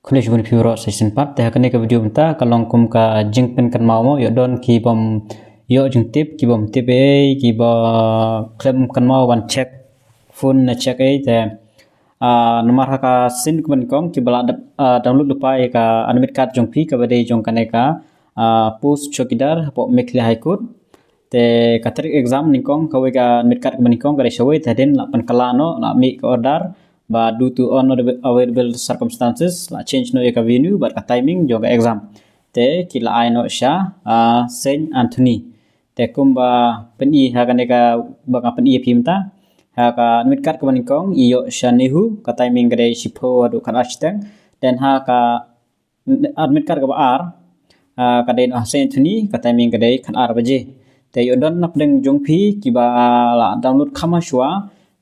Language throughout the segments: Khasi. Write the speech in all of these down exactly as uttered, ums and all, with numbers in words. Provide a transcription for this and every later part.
Khublei shibun phi baroh sa shisien pat. Te ha kane ka video mynta ka long kum ka jingpynkynmaw mo, ïoh don ki bym ïoh jingtip, ki bym tip ei, ki ba khlem kynmaw ban check phone ne check ei. Te ah, namar ha ka sien kaba nyngkong ki ba la dep, ah, download lypa ïa ka admit card jong phi kaba dei jong kane ka, ah, post chowkidar hapoh Meghalaya High Court. Te ka tarik exam nyngkong, kawei ka admit card kaba nyngkong ka dei shawei, te hadien la pynkylla noh, la mih ka order ba due to unavoidable circumstances la change noh ïa ka venue bad ka timing jong ka exam. Te ki la ai noh sha, ah, Saint Anthony. Te kumba pyni ha kane kaba nga pyni ïa phi mynta, ha ka admit card kaba nyngkong i ïoh sha NEHU, ka timing ka dei shiphew haduh khatar shiteng. Then ha ka admit card kaba ar, ah, ka dei na Saint Anthony, ka timing ka dei khatar baje. Te ïoh don na pdeng jong phi kiba la download kham shuwa,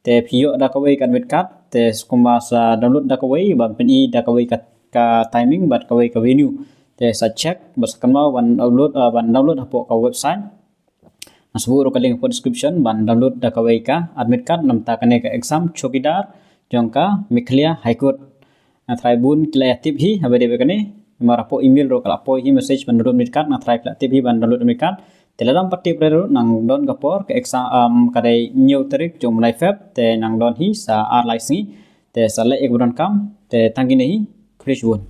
te phi ïoh da kawei ka admit card, te kumba sa download da kawei, ban pyni da kawei ka, ka timing bad kawei ka venue. Te sa check, ba sa kynmaw ban download, ah, ban download hapoh ka website. Nga sa buh ruh ka link hapoh description ban download da kawei ka admit card namar kane ka exam chowkidar jong ka Meghalaya High Court. Nga tharai bun ki la ïa tip hi haba dei ba kane. Namar hapoh email ruh ka la poi hi message ban download admit card, nga tharai ki la tip hi ban download admit card. Te lada ym pat tip re ruh nang don ka por, ka exam, um, ka dei hynñiew tarik jong u bnai Feb, te nang don hi sa ar lai sngi. Te sa leh ïa kaba donkam, te tang kine hi, khublei shibun.